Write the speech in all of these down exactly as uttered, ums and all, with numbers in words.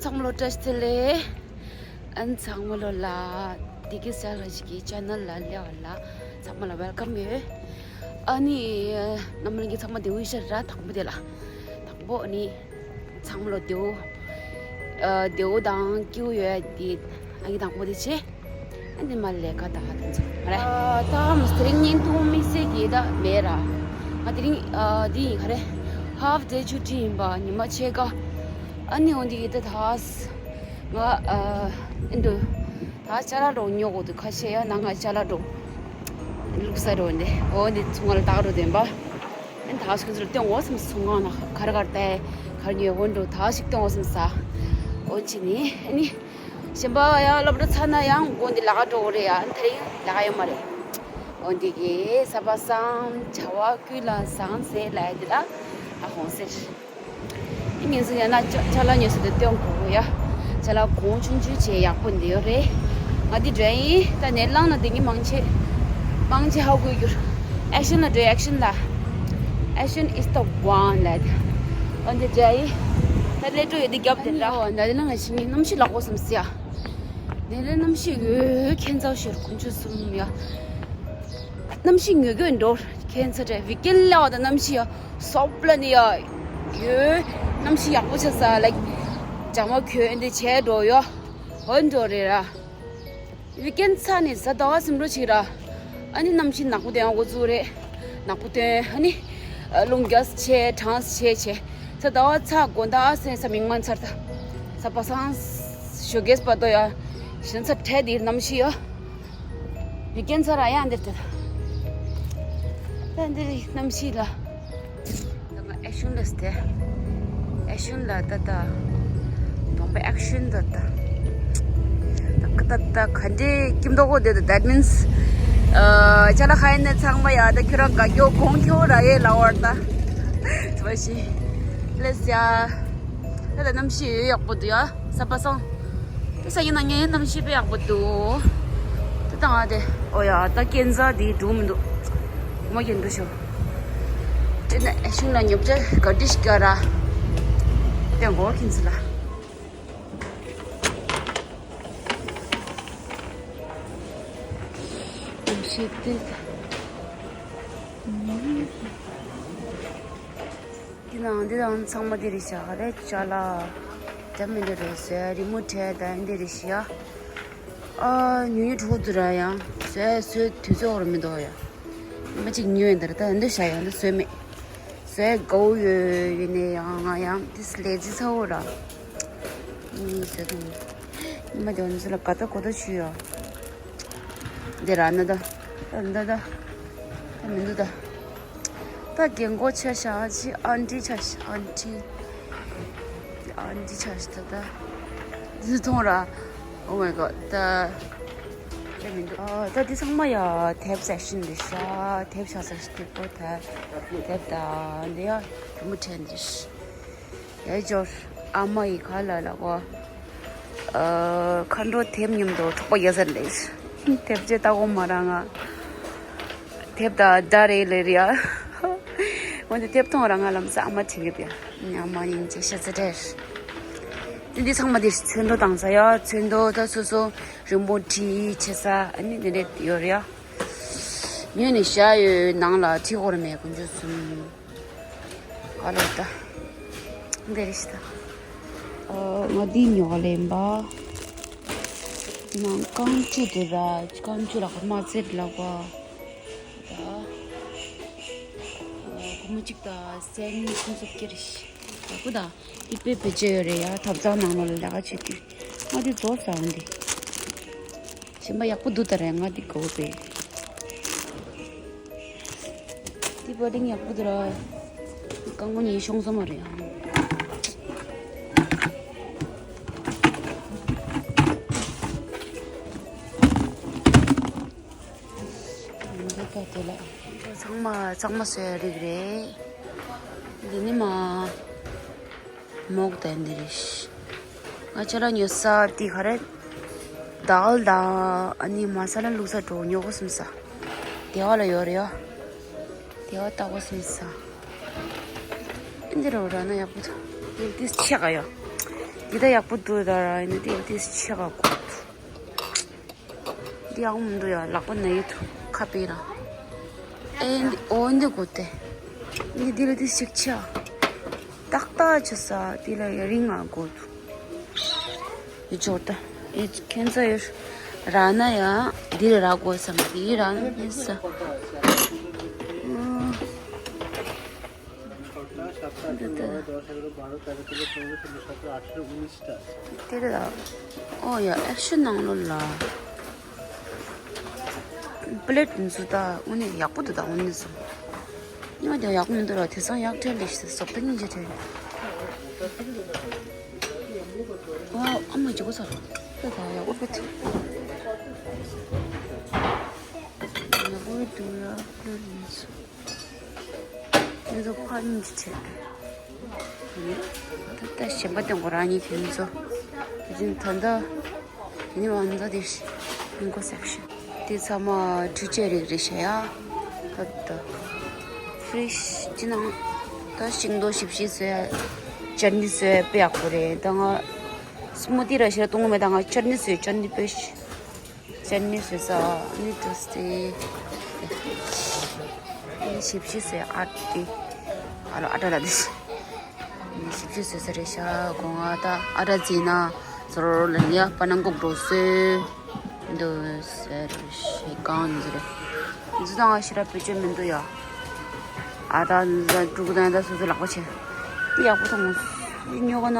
ཚང་མ་ལོ་བཀྲ་ཤིས་བདེ་ལེགས། ཨན་ཚང་མ་ལོ་ལ་དེ་གི་ས་ལ་ཞིག་གི་ཆེ་ནལ་ལ་སླེབས་པ་ལ་ཚང་མ་ལ་ཝེལ་ཀམ་ཡོད། ཨ་ནི་རྣམ་པ་ལྷན་རྒྱས་ཚང་མ་བདེ་པོ་ཡོད་ཤག་ར། དང་པོ་དེ་ལ་དང་པོ་ཨ་ནི་ཚང་མ་ལོ་བདེ་པོ། ཨ་བདེ་པོ་དང་སྐྱིད་པོ་ཡོད་དེ་ཨ་ནི་དང་པོ་དེ་བྱས། ཨ་ནི་མ་ལས་ཀ་ད་ཧ་ཐོན་ཚར་མ་རེད། ཨ་ད་མ་དེ་རིང་བརྙན་ཐུང་དམིགས་བསལ་གྱི་ད་མེད་ར། ང་དེ་རིང་ཨ་འདི་ཡིན་ག་རེ། ཧབ་ཌེ་ཆུ་ཊི་ཡིན་པ་ཉི་མ་ཕྱེད་ཀ། ཨ་ནི་འོན་ཏེ་ཡིན་ད་ད་ང་ཨ་ཨེ་འདུ་ད་ཅ་ལག་འགྲོ་ཉོ་དགོས་འདུག་ཁ་ཤས་ཡ་ན་ང་ཅ་ལག་འགྲོ་ལུག་ས་འགྲོ་འདི་འོ་འདི་ཚོང་ཁང་ལ་ད་འགྲོ་བསྡད་པ། ཨ་ནི་ད་ཁྱོད་ཚོར་སྟོན་དགོས་བསམ། ཚོང་ཁང་ན་ག་རེ་ག་རེ་ད་ག་རེ་ཉོས་འོ་འགྲོ་ད་ཞིག་སྟོན་དགོས་བསམ་ས། འོ་ཅི་ནི་ཨ་ནི། གཞན་པ་ཡང་སློབ་གྲྭ་ཚར་ན་ཡང་དགོང་དེ་ལ་འགྲོ་གི་རེད་ཡ། ཨ་དེ་རིང་ལ་ཡོད་མ་རེད། འོ་འདི་གི་ས་པ་སངས་བྱ་བ་ཀུན་ལ་བཟང་ཟེར་ལ་ཡ་འདི་ལ་ཨ་ཧོང་ཟེར། ངེད་ཚོ་ཡང་ན་ཅ་ཅ་ལག་ཉོས་ས་དེ་སྟོན་དགོས་ཡ། ཅ་ལག་གོང་ཆུང་ཆུང་བྱས་ཡག་པོ་འདི་ཡོད་རེད། ང་འདི་འདྲ་ཡིན་ད་ནས་བླངས་ན་དེ་ངས་མང་ཆེ་མང་ཆེ་ཧ་གོ་རྒྱུར། ཨེག་ཤན་ལ་འགྲོ། ཨེག་ཤན་ལ། Action is the one ལ། འོ་འདི་འདྲ་ཡིན། ད་ལས་འགྲོ་ཡོད་དེ་རྒྱབ་དེ་འདྲ། ཨ་ནི་འོ་ད་དེ་ན་ང་ཞིག་ངའི་གནམ་གཤིས་ལག་པོ་སམ་སི་ཡ། དེ་ལས་གནམ་གཤིས་འོད་ཁྱད་མཚར་ཤོར་དཀོན་མཆོག་གསུམ་ཡ། གནམ་གཤིས་ངོས་གོས་འགྲོ་ཁྱད་མཚར་རེད། ཝིག་ཨེན་ལ་བ་དང་གནམ་གཤིས་ཡ་སོབ་ལ་ནི་ཡ། ཡོད་གནམ་གཤིས་ཡག་པོ་ཆགས་ས་ལ། ཇ་མ་གོས་འདི་བྱས་འགྲོ་ཡོ། འོ་འགྲོ་རེད་ར། ཝིག་ཨེན་ཚར་ནས་གཟའ་ཟླ་བ་ཟིན་འགྲོ་ཅིག་ར། ཨ་ནི་གནམ་གཤིས་ནག་པོ་དེ་ཡང་འགོ་བཙུགས་རེད། ནག་པོ་དེ་ཨ་ནི་རླུང་རྒྱག་ཆེ་གྲང་ཆེ་ཆེ། གཟའ་ཟླ་བ་ཚར་དགོང་དག་སེ་ས་མིག་དམར་ཚར་ད། ས་པ་སངས་ཞོགས་ཀས་བར་དོ་ཡ། ཞིང་ཚ་ཁྲལ་དེ་གནམ་གཤིས་ཡ། ཝིག་ཨེན་ཚར་ར་ཡང་འདིར་དེ། ད་འདིར་གནམ་གཤིས་ལ། ད་ང་ཨེ་ཤུན་ལ་སྟེ། ཨེ་ཤུན་ལ་ད་ད། གདོང་པའི་ཨེག་ཤུན་ད་ད། ད་ད་ད་ག་འདྲའི་ཀིམ་ཏོག་གོ་དེ་ད། That means ཨ་ཅ་ལག་ཧ་ཡ་ནས་ཚང་མ་ཡ་ད་ཁྱོད་རང་དགའ་སྐྱོ་གོང་ཁྱོད་ར་ཡེ་ལ་བར་ད། ཐུབ་ཤི། ལེས་ཡ། ད་ད་གནམ་གཤིས་ཡོད་ཡག་པོ་འདུག་ཡ། ས་པ་སངས། ད་ས་ཡིན་ན་ངའི་གནམ་གཤིས་དཔེ་ཡག་པོ་འདུག་ད་ད་ང་དེ་ཨོ་ཡ་ད་ཀན་ཛ་དེ་འགྲོ་མི་འདུག་མ་ཀན་འགྲོ་ཤོག་དེ་ན་ཨེ་ཤུན་ལ་ཉོབ་ཅག་ག་དྲི་ཤི་ཀ་ར། དེ་འགོ་ཁྱིམ་ཚུལ་ལ། གནམ་གཤིས་དེ། འདི་ནང་འདི་དང་ཚང་མ་འདི་རེད་ཤག་རེད་ཅ་ལག་འདྲ་མི་འདྲ་རེད་ཟེར། རི་མོ་བྲིས་དང་འདི་རེད་ཤག་ཨ་ཉུང་ཉུང་གྲོགས་འདུག་ར། ཡང་ཟེར་ཟེར་དུས་ཚོད་འོར་མི་འདུག་ཡ། མ་གཅིག་ཉུང་ཡིན་ད་ར་ད་འདི་ཤག་ཡང་འདི་བཟོས་མེད། ཟེར་དགའ་བོ་ཡོད་ཡིན་ནའི་ཡང་ང་ཡང་འདི་ལས་ཟི་ཚ་བོ་ར། ཨ་ནི་ཟེར་དང་། ཉི་མ་དེ་འོ་འདི་ཚོ་ལ་དགའ་ད་གོ་ད་ཆུ་ཡོད། འདི་ར་ན་ད། ད་ད་ད། ད་མི་འདུག་ད། ད་རྒན་གོག་ཆ་ཤ་ཅི་ཨན་ཊི་ཆ་ཤ་ཨན་ཊི། ཨན་ཊི་ཆ་ཤ་ད་ད། འདི་མཐོང་ར། Oh my god ད། ད་མི་འདུག་ཨ་ད་འདི་ཚང་མ་ཡ་དེབ་སེག་ཤན་རེད་ཤག་དེབ་ཆ་ས་ཤ་དེབ་པོ་ད། དེབ་ད་འདི་ཡ་རི་མོ་བྲིས་འདི་ཤ། ཡ་ཇོར་ཨ་མ་ཡི་ཁ་ལ་ལ་གོ། ཨ་མཁའ་འགྲོ་དེབ་མཉམ་དུ་གྲོགས་པོ་རྒྱག་ས་ལས། དེབ་ཅེས་ལྟ་གོ་མ་ར་ང་། དེབ་ད་ད་རེད་ལེ་རེད་ཡ། འོན་ཏེ་དེབ་མཐོང་ར་ང་ལམ་སང་ཨ་མ་བྲིས་གི་པ་ཡ། ཨ་མ་སྙིང་རྗེ་ཤ་ཚ་དྲེར། དེ་འདི་ཚང་མ་དེ་ཚོན་མདོག་བཏང་ས་ཡ། ཚོན་མདོག་ད་སོ་སོ་རི་མོ་བྲིས་བྱེད་ས་ཨ་ནི་དེ་འདྲས་ཡོད་རེད་ཡ། ཉོས་ནས་བཞག་ཡོད། ནང་ལ་བྲིས་དགོས་རེད་མེད་དཀོན་མཆོག་གསུམ། ཨ་ལོ་ད། འདི་རེད་ཤི་ད། ཨོ་ང་འདི་ཉོ་ག་ལེན་པ། ནང་རྐང་བཅུ་དེ་ར་རྐང་བཅུ་ལ་ཁ་མ་ཚེར་ལ་བ། ད། ཨོ་སྒོར་མོ་གཅིག་དང་སེན་སུམ་ཅུ་སོ་བརྒྱད་རེད་ཤི། ཡག་པོ་ད། འདི་དཔེ་བེད་སྤྱོད་ཡོད་རེད་ཡ། ཐབ་ཚང་ནང་ལོགས་ལ་ལས་ཀ་བྱེད་དུས། ང་འདི་རྫོགས་ས་འོང་འདི། གཞན་པ་ཡག་པོ་འདུག་ད་རེད། ང་འདི་དགའ་པོ་རེད། འདི་བ་ལིང་ཡག་པོ་འདུག་ར། རྐང་པ་གཉིས་ཤོང་ས་མ་རེད་ཨང་། འདི་ད་དེ་ལ། ཚང་མ་ཚང་མ་བཟོ་ཡ་རིགས་རེད། འདི་ནི་མ། མོག་དང་འདི་རེད། ང་ཅ་ལག་ཉོ་ས་དེ་ག་རེ། དཱལ་དང་ཨ་ནི་མ་ས་ལ་བླུགས་ས་འགྲོ་ཉོ་གོ་སོང་ས། དེ་བ་ལ་ཡོད་རེད་ཡ། དེ་བ་ལྟ་གོ་སོང་ས། འདི་རུ་ར་ན་ཡག་པོ་འདུག་འདི་ཆེ་ག་ཡོད། འདི་ད་ཡག་པོ་འདུག་ད་ར་ཡིན་ན་དེ་དེ་ཆེ་ག་གོ། འདི་ཡག་མི་འདུག་ཡ། ལག་པ་ན་ཡོད་དུ་ཁ་པེ་ར། ཨེ་འདི་ཨོ་འདི་གོ་དེ། འདི་འདི་ལ་དེ་ཞིག་ཆ། ཏག་ཏག་ཆ་ས་འདི་ལ་ཡ་རིང་ང་གོ་དུ། ཡི་ཅོར་ད། ཨེ་ཁྱེད་ཚ་ཡོད། ར་ན་ཡ་འདི་ལ་ར་གོ་ས་མ་འདི་ར་ན་ས། འདི་ད། དེ་རེད་ད། ཨོ་ཡ་ཨེག་ཤན་ནང་ལོ་ལ། པླེ་ཊི་འཛུ་ད་དངོས་གནས་ཡག་པོ་འདུག་ད་དངོས་གནས་སོ། ཉོ་དེ་ཡག་པོ་མི་འདུག་ར། དེ་སང་ཡག་ཁྲལ་ལས་ཤི་ཟོག་ད་སྙིང་རྗེ་ཁྲལ། ཨོ་ཨ་མ་ཇི་གོ་ས། དེ་ད་ཡག་པོ་པེ་ཐི། ཡག་པོ་འདུག་ར་པླེ་ཊི་འཛུ། མི་ཚོ་ཕ་གཉིས་ཀྱི་ཆེད་དུ། ད་ལྟ་གཞན་པ་དེ་ཁོ་རང་གཉིས་ཁྱེད་ཚོ། དེ་བཞིན་ད་ལྟ་དེ་ནི་བང་མཛོད་དེ་ལིང་གོ་སེག་ཤན། དེ་ཚང་མ་འཕྲུལ་ཆས་རིགས་རེད་ཤག་ཡ། ད་ལྟ་ཕི་རི་ཇི་ནང་ད་ཤིང་ཏོག་ཞིབ་ཞིབ་བཟོས། ཅར་ནི་བཟོས་དཔེ་ཡག་པོ་རེད། ད་ང་སི་མུ་ཏི་ར་ཞིག་ར་བཏུང་གི་མེད། ད་ང་ཅར་ནི་བཟོས། ཅར་ནི་དཔེ་ཞིག་ཅར་ནི་བཟོས་ས་ནི་འགྲོ་སྟེ། ཞིབ་ཞིབ་བཟོས་ཨ་ཏི། ཨ་ལོ་ཨ་ཏ་ལ་དི། ཞིབ་ཞིབ་བཟོས་ས་རེད་ཤག་སྒོ་ང་ད་ཨ་ཏ་ཛི་ན་ཟོར་ལ་ནི་ཡ་པ་ནང་གོག་འགྲོ་སོ། འདུག་ཟེར་ཞེ་གང་ཟེར། འཛུ་དང་ང་ཞེ་དྲག་བེད་སྤྱོད་མི་འདུག་ཡ། ཨ་ད་འཛུ་དང་འབྲུག་དང་ད་སོ་སོ་ལག་པ་ཆེ། དེ་ཡག་པོ་མཐོང་སུ་ཉོ་ག་ན།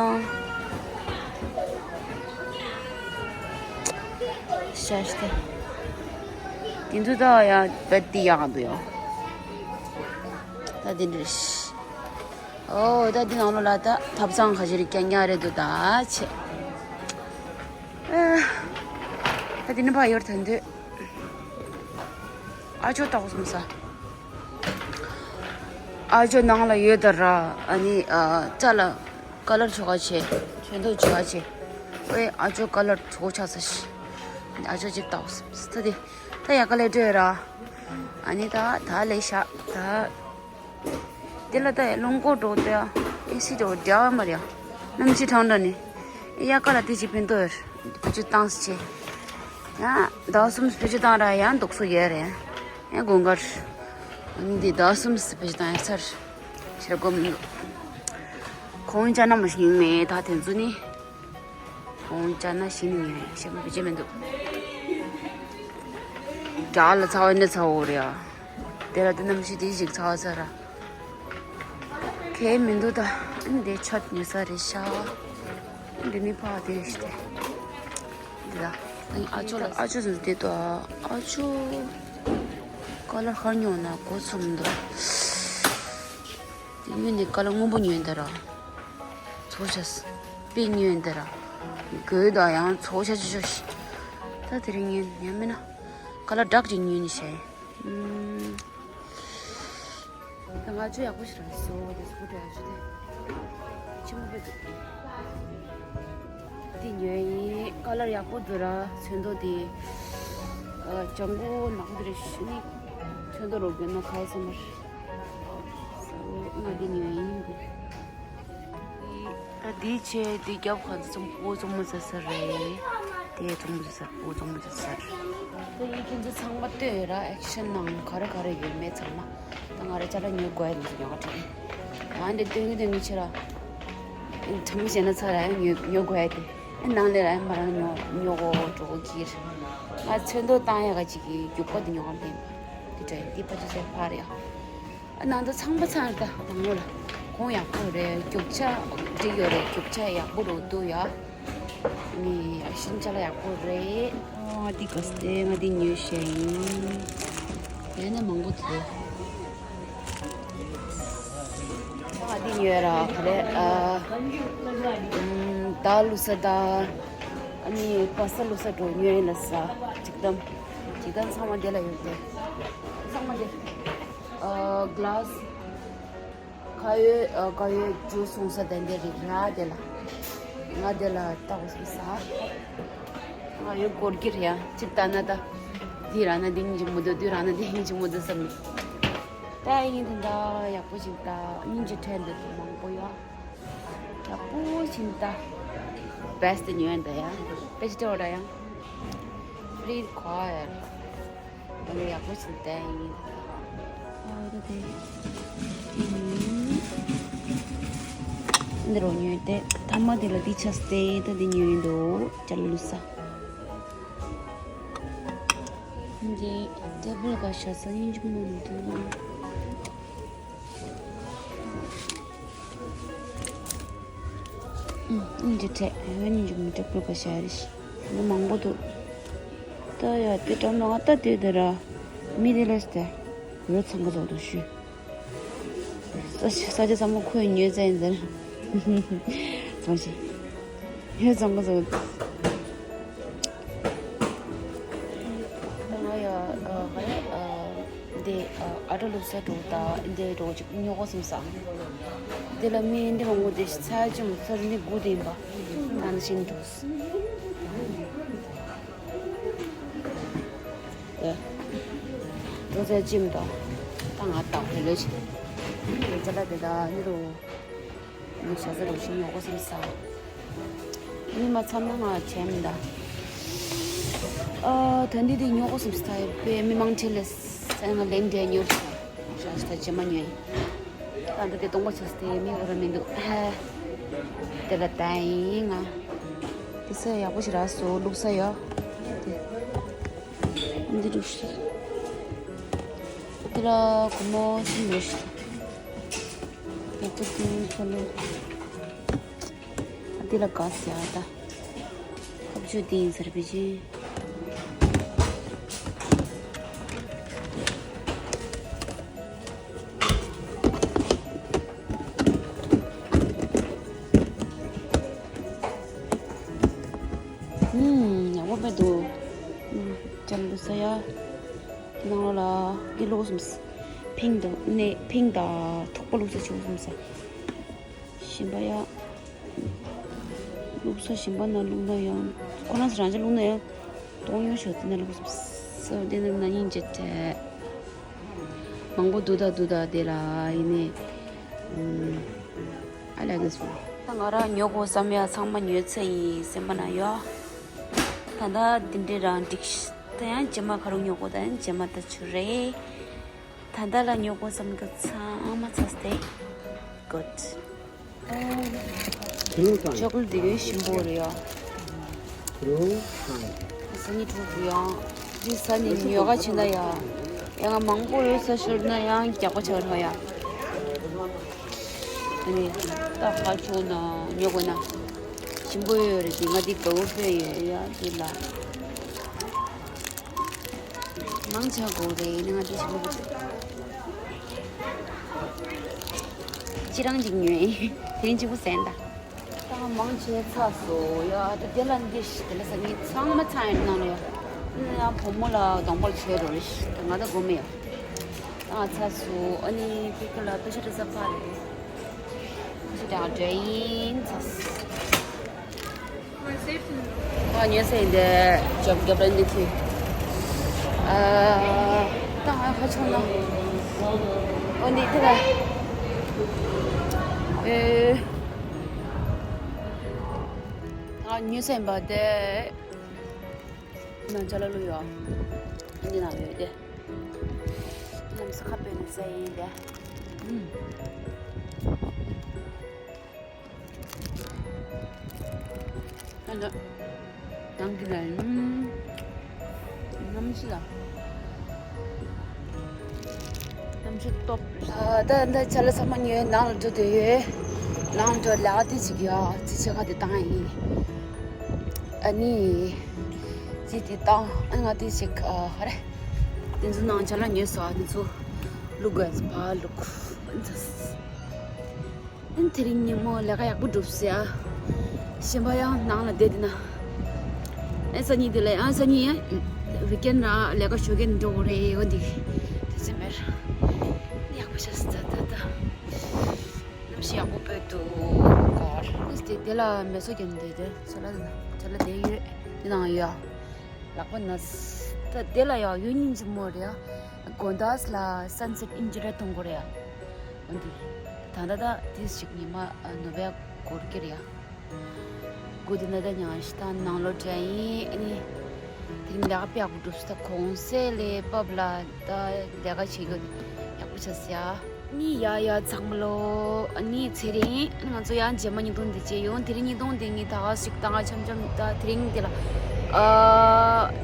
ཤ་ཤ་དེ་འདུག་ད་ཡ། བད་དེ་ཡག་འདུག་ཡ། ད་དེ་འདྲ་ཤི། ཨོ་ད་འདི་ནང་ལོ་ལ་ད་ཐབ་ཚང་ཁ་ཤས་རིགས་རྐྱང་རྐྱང་རེད་འདུག་ད་ཆེ། ཨ། ད་འདི་ནི་ཕ་ཡོར་ཐན་དུ། ཨ་ཅོ་ཏག་སོང་ས། ཨ་ཅོ་ནང་ལ་ཡོད་ད་ར། ཨ་ནི་ཨ་ཅ་ལ་ཀ་ལར་ཆོ་ག་ཆེ། ཆོས་མདོག་ཆོ་ག་ཆེ། ཨོའི་ཨ་ཅོ་ཀ་ལར་ཆོ་ཆ་ས་ཤི། ཨ་ཅོ་ཅིག་ཏག་སོང་ས། ད་དེ་ད་ཡ་ཀ་ལེ་འདྲ་ར། ཨ་ནི་ད་ད་ལེ་ཤ་ད། དེ་ལ་ད་རླུང་འཁོར་འགྲོ་དེ་ཨེ་སི་འགྲོ་འདྲ་བ་མ་རེད། གནམ་གཤིས་གྲང་དྲགས་ནི། ཨེ་ཡ་ཀ་ལ་དེ་ཅིག་ཕན་ཐོགས་ཡོད། བེད་སྤྱོད་བཏང་སི་ཆེ། ཡང་ཟླ་གསུམ་བེད་སྤྱོད་བཏང་ར་ཡང་འདུག་སོ་ཡོད་རེད། ཡང་དགོང་ཁར། འདི་ཟླ་གསུམ་བེད་སྤྱོད་བཏང་ཡག་ཚར། ཤེར་གོ་མི་འདུག་ཁོང་ཅག་ན་མ་ཤེས་མེད་ད་དེ་ཚོ་ནི། ཁོང་ཅག་ན་ཤེས་ནི་ངས་ཤེས་མ་བེད་སྤྱོད་མི་འདུག་རྒྱ་ལ་ཚ་བ་ནི་ཚ་བོ་རེད་ཨ། དེ་ལ་དེ་གནམ་གཤིས་དེ་ཞིག་ཚ་བ་ཚ་ར། ཁེ་མི་འདུག་ད། འདི་ཆོད་ཉོ་ས་རེད་ཤག་འདི་ནི་ཕ་དེ་རེད་ཤི་དེ། འདི་ལ། ཨ་ཅོ་ལ་ཨ་ཅོ་ཟེར་དེ་ཏོ་ཨ་ཅོ། ཀ་ལར་ཁར་ཉོ་ན་གོ་ཚོམ་འདུག་དེ་ཉོས་ནས་ཀ་ལར་སྔོན་པོ་ཉོས་འདི་ར། ཚོ་ཤ་ས། པི་ཉོས་འདི་ར། གོས་དང་ཡང་ཚོ་ཤ་ཆུ་ཤ་ཤི། ད་དེ་རིང་ངས་ཉམས་མེད་ན། ཀ་ལར་འདྲ་ཅིག་ཉོས་ནས་བྱས། ད་ང་ཚོ་ཡག་པོ་ཞིག་རང་སོ་དེ་སུ་འདྲ་ཡག་ཆུ་དེ། ཆི་མོ་པེ་དེ། དེ་ཉོས་ཡིན། ཀ་ལར་ཡག་པོ་འདུག་ར་ཚོན་མདོག་དེ། ཨ། ལྗང་གུ་ནག་པོ་དེ་རེད་ཤི་ནི། ཚོན་མདོག་རོ་རྒྱུ་ན་ཁ་ཡི་སོ་མར། སོ་ང་དེ་ཉོས་ཡིན་དེ། ད་དེའི་ཆེད་དེ་རྒྱབ་ཁ་འཛུ་ཙུམ་པོ་ཙུམ་མོ་ཟེར་ས་རེད། དེ་ཙུམ་མོ་ཟེར་ས་པོ་ཙུམ་མོ་ཟེར་ས་རེད། ད་ཡིན་ཁྱེད་ཚོ་ཚང་མ་ལྟོས་ར་ཨེག་ཤན་ནང་ག་རེ་ག་རེ་ཡོད་མེད་ཚང་མ། ད་ང་ར་ཅ་ལག་ཉོ་དགོས་ཡ་འདུག་ཉོ་ག་དྲན། ང་འདི་སྟོན་གི་སྟོན་གི་ཆེ་ར། ཐུ་མོ་བྱས་ན་ཚ་ར་ཡང་ཉོ་ཉོ་དགོས་ཡ་དེ། ཨེ་ནང་ལས་ར་ཡང་མ་རང་ཉོ་ཉོ་གོ་འགྲོ་གོ་གིར། ང་ཚོན་མདོག་བཏང་ཡ་ག་ཅིག་གི་རྒྱུག་པ་དེ་ཉོ་ག་དྲན་པ། དེ་དྲན་དེ་ཕ་ཅི་ཚོ་ཕ་རེད་ཡ། ནང་དུ་ཚང་མ་ཚང་རེད་ད་དང་པོ་ལ། གོང་ཡག་པོ་རེད། རྒྱུག་ཆ་འགྲིག་ཡོད་རེད། རྒྱུག་ཆ་ཡག་པོ་རུ་འདུག་ཡ། ནི་ཨ་ཤིན་ཅ་ལག་ཡག་པོ་རེད། ཨོ་ང་འདི་ག་སྟེ་ང་འདི་ཉོས་ཤེས་ཡིན། ཡོད་ན་མང་པོ་འདུག་ང་འདི་ཉོས་ར་ག་རེ་ཨ། ད་ལུ་ས་ད། ཨ་ནི་པ་ས་ལུ་ས་འགྲོ་ཉོས་ཡིན་ལ་ས། ཅིག་དམ། ཅིག་དམ་ཚང་མ་འདི་ལ་ཡོད་དེ། ཚང་མ་འདི། ཨ་གླ་སི། ཁ་ཡོད་ཨ་ཁ་ཡོད་ཇུས་སོང་ས་དེ་འདྲ་རིགས་ར་དེ་ལ། ང་དེ་ལ་ལྟ་བ་སོང་ས། ང་ཡོད་སྐོར་གྱི་རེད་ཡ། ཅིག་ལྟ་ན་ད། འདི་ར་ན་འདི་སྙིང་རྗེ་མོ་འདུག་འདི་ར་ན་འདི་སྙིང་རྗེ་མོ་འདུག་བསམ་ནས། ད་ཡིན་དེ་འདྲ་ཡག་པོ་ཞིག་ལྟ། སྙིང་རྗེ་ཕྲན་འདུག་མང་པོ་ཡོད། ཡག་པོ་ཞིག་ལྟ། བེ་སི་ཊི་ཉོས་འདི་ཡ། བེ་སི་ཊི་འོ་ད་ཡ། ཕི་རི་གོ་ཡ། ཨ་ནི་ཡག་པོ་ཞིག་བསྟན་ཡིན། ཨ་ད་དེ། འདི་རུ་ཉོས་ཏེ་ཐ་མ་དེ་ལ་འདི་ཆ་སྟེ་ད་འདི་ཉོས་འདུག་ཅ་ལག་ལུགས་ས། འདི་ཊེ་བལ་ག་ཤ་ས་ཡིན་གྱི་མི་འདུག་ཨུམ། ཨིན་ཇི་ཁྲེ་ཨེ་ཝན་ཇུ་མི་ཊེ་པུ་ག་ཤ་རི་ཤི་འདི་མང་པོ་འདུག་ད་ཡ་དེ་འགྲམ་ལ་ང་ད་དེ་དེ་ར་མི་དེ་ལས་ཏེ་རོ་ཚང་ག་ཟོག་འདུག་ཤུ། ས་ས་ཆ་ཚང་མ་ཁོས་ཉོས་ཚར་ཡིན་ཟེར། ཚང་ཞིག་ཉོས་ཚང་ག་ཟོག་ད་ང་ཡ་ཨ་ཧ་རེ་ཨ། འདི་ཨ་ཨ་ཏྲ་ལུག་ས་འགྲོ་ད་འདི་འགྲོ་ཅིག་ཉོ་གོ་སེམས་བསམ། འདི་ལ་མི་འདི་མང་པོ་འདི་ཚ་ཅུང་ཚར་ནི་དགུ་དེ་ཡིན་པ། ད་ནི་ཤིན་འདུག་ཨེ། འགྲོ་ཚར་ཅིམ་དང་། ད་ང་ཏག་ཧེ་ལོ་ཅིག་ཅ་ལག་དེ་དག་ནི་རུ། ནི་ཞ་ཟ་རུ་ཤིང་ཉོ་གོ་སེམས་ས། ནི་མ་ཚམ་ན་ང་བྱས་མི་འདའ། ཨ་ད་འདི་དེ་ཉོ་གོ་སེམས་ས་ཡ་པའི་མི་མང་ཆེ་ལས་ས་ང་ལན་འདྲེ་ཉོ་ཤ་ཤ་ད་ཇེ་མ་ཉོ་ཡིན། ད་འདི་དེ་སྟོང་པ་ཆགས་ཏེ་མི་འོ་ར་མི་འདུག་ཧ། དེ་ལ་ད་ཡིན་ང་། དེ་ས་ཡག་པོ་ཞིག་རག་སོ་ལུག་ས་ཡ། དེ། འདི་རུ་ཤི། དེ་ལ་གོ་མོ་ཤི་མོ་ཤི། ཡག་པོ་ཏིང་ཁོ་ལོ། འདི་ལ་ག་ཟེར་ཨ་ད། ཁ་བྱོ་ཏིང་ཟེར་བི་ཅི། ཨུམ། ཡག་པོ་དཔེ་འདུག་ཨུམ། ཅམ་འདུག་ས་ཡ། ནང་ལ་འདི་ལོག་སོང་། ཕིང་དང་ནས་ཕིང་དང་ཐུག་པ་ལུག་ས་ཆུ་སོང་ས། ཞིམ་པ་ཡ། ལུག་ས་ཞིམ་པ་ན་ལུག་ན་ཡང་། ཁོ་རང་ཚོ་རང་ཅག་ལུག་ན་ཡང་། གཏོང་ཡོང་ཤོག་དེ་ན་ལུག་ས་དེ་ན་ན་ཡིན་ཅེ་ཏེ། མང་པོ་འདུག་ད་འདུག་ད་དེ་ལ་ཡིན་ནི། ཨུམ། I like this one. ད་ང་རང་ཉོ་དགོས་བསམ་ཡ་ཚང་མ་ཉོས་ཚར་ཡིན་སེམས་པ་ན་ཡོད། ད་ལྟ་འདི་འདྲའི་རང་འགྲིག་ཤི། ད་ཡང་རྗེས་མ་ག་རུ་ཉོ་དགོས་ད་ཡང་རྗེས་མ་ད་ཆུ་རེད། ད་ལྟ་ལ་ཉོ་དགོས་བསམ་གི་ཚང་མ་ཚར་སྟེ། Good. ཆོག་ལེ་འདི་གའི་ཞིམ་པོ་རེད་ཡ། ས་ནི་ཐུག་གི་ཡང་། འདི་ས་ནི་ཉོ་ག་ཕྱིན་ན་ཡ། ཡང་མང་པོ་ཡོད་ས་ཤོར་ན་ཡང་རྒྱག་པ་ཆགས་རོགས་ཡ། ཨ་ནི། ད་ཧ་ཆོག་ན་ཉོ་དགོས་ན། ཞིམ་པོ་ཡོད་རེད་དེ་ང་འདི་དགའ་བོ་དཔེ་ཡོད་ཡ་འདི་ལ། མང་ཆེ་གོ་རེད་ནི་ང་འདི་ཞིམ་པོ་གོ། ཅི་རང་ཅིག་ཉོས། དེ་རིང་གཅིག་པུ་ཟན་ད། ད་མང་ཆེ་ཚར་སོང་ཡ། ད་དེ་ལ་འདི་ཞིག་དེ་ལ་ས་ངའི་ཚང་མ་ཚང་ཡོད་ནང་ལ་ཡ། ཡང་བུ་མོ་ལ་གདོང་པར་བྱས་རོགས་རེད་ད་ང་ད་དགོས་མེད་ཡ། ད་ང་ཚར་སོང་ཨ་ནི་ཕི་ཀི་ལ་ཏུ་ཤ་ཏུ་ས་ཕ་རེད། ཏུ་ཤ་ཏུ་ཨ་འདྲ་ཡིན་ཚར་སོང་། ཨ་ཉོས་ཟེར་འདི་ཅོབ་རྒྱབ་རན་འདི་ཁི། ཨ་ད་ང་ཁ་ཆུང་ན། ཨོ་འདི་དེ་ལ། ཨེ། ང་ཉོས་ཟེར་བ་དེ། ནང་ཅ་ལག་ལུ་ཡོད། འདི་ནང་ཡོད་དེ། ནམ་སུ་ཁ་པེ་ནི་ཟེར་ཡིན་དེ། ཨུམ། ཨ་ནི། ནང་གི་ལ་ཡིན། གནམ་གཤིས་ལ། གནམ་གཤིས་སྟོབས། ཨ་ད་ད་ཅ་ལག་ཚང་མ་ཉོས་ནང་ལ་འགྲོ་དེ་ཡོད། ནང་འགྲོ་ལ་དེ་ཅིག་ཡོད་ཅི་ཆེ་ཁ་དེ་བཏང་ཡིན། ཨ་ནི། ཅི་དེ་བཏང་ཨ་ང་དེ་ཅིག་ཨ་ཧ་རེ། དེ་ཚོ་ནང་ཅ་ལག་ཉོས་སོ་ཨ་དེ་ཚོ། ལུག་ག་ཕ་ལུག་ཨ་ནི་དེ་རིང་ཉིན་མོ་ལས་ཀ་ཡག་པོ་འགྲུབ་སོང་ཡ། གཞན་པ་ཡང་ནང་ལ་བསྡད་དེ་ན། ཨེ་སང་ཉིན་དེ་ལ་ཨ་སང་ཉིན་ཡ། ཝིག་ཨེན་ར་ལས་ཀ་ཞོགས་ཀས་འགྲོ་དགོས་རེད་འོ་འདི། དེ་ཚོ་མེར། ཡག་པོ་ཤ་སི་ད་ད་ད། གནམ་གཤིས་ཡག་པོ་བོད་དུ་གོར། ཨེ་སི་དེ་དེ་ལ་མེ་སོ་རྒྱབ་འདི་དེ་ཚོ་ལ་དེ་ན་ཚོ་ལ་བསྡད་ཡོད་དེ་ནང་ཡོད། ལག་པ་ན། ད་དེ་ལ་ཡང་ཡོད་ཉིན་གཅིག་མོ་རེད་ཡ། དགོང་དག་ལ་སན་སེཊ་ཨིན་ཇི་རེ་མཐོང་གི་རེད་ཡ། འོན་ཏེ། ད་ལྟ་ད་དེ་ཞིག་ཉི་མ་ནོ་བེ་གོར་གི་རེད་ཡ། གོ་དེ་ན་ད་ཉང་ཤི་ད་ནང་ལོ་དྲན་ཡིན། ཨ་ནི་དེ་རིང་ལས་ཀ་དཔེ་ཡག་པོ་འགྲུབ་སོང་། ད་གུང་སེང་ལས་བབས་ལ་ད་ལས་ཀ་བྱེད་དགོས། ཡག་པོ་བྱ་སི་ཡ། ནི་ཡ་ཡ་ཚང་མ་ལོ། ཨ་ནི་ཚེ་རིང་ང་ཚོ་ཡང་རྗེས་མ་ཉིན་ཐོང་དེ་བྱས་ཡོང་། དེ་རིང་ཉིན་ཐོང་དེ་ངས་ད་ག་ཞིག་ད་ང་འཆམ་འཆམ་ད་དེ་རིང་དེ་ལ་ཨ་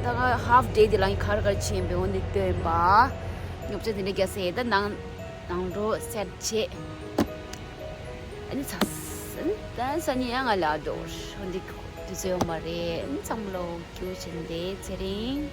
ད་ང་ཧབ་ཌེ་དེ་ལ་ངས་ག་རེ་ག་རེ་བྱས་ཡིན་པའི་འོ་འདི་སྟོན་པ། ཉོབ་ཆ་དེ་འདྲ་རྒྱག་སེ་ད་ནང་ནང་འགྲོ་སེ་བྱས། ཨ་ནི་ཚ་ས་ནི་ད་ས་ནི་ཡང་ང་ལ་འགྲོ་འོ་འདི་དུས་ཚོད་ཡོད་མ་རེད། ཨ་ནི་ཚང་མ་ལོ་རྒྱུ་བྱེད་འདི་ཚེ་རིང་།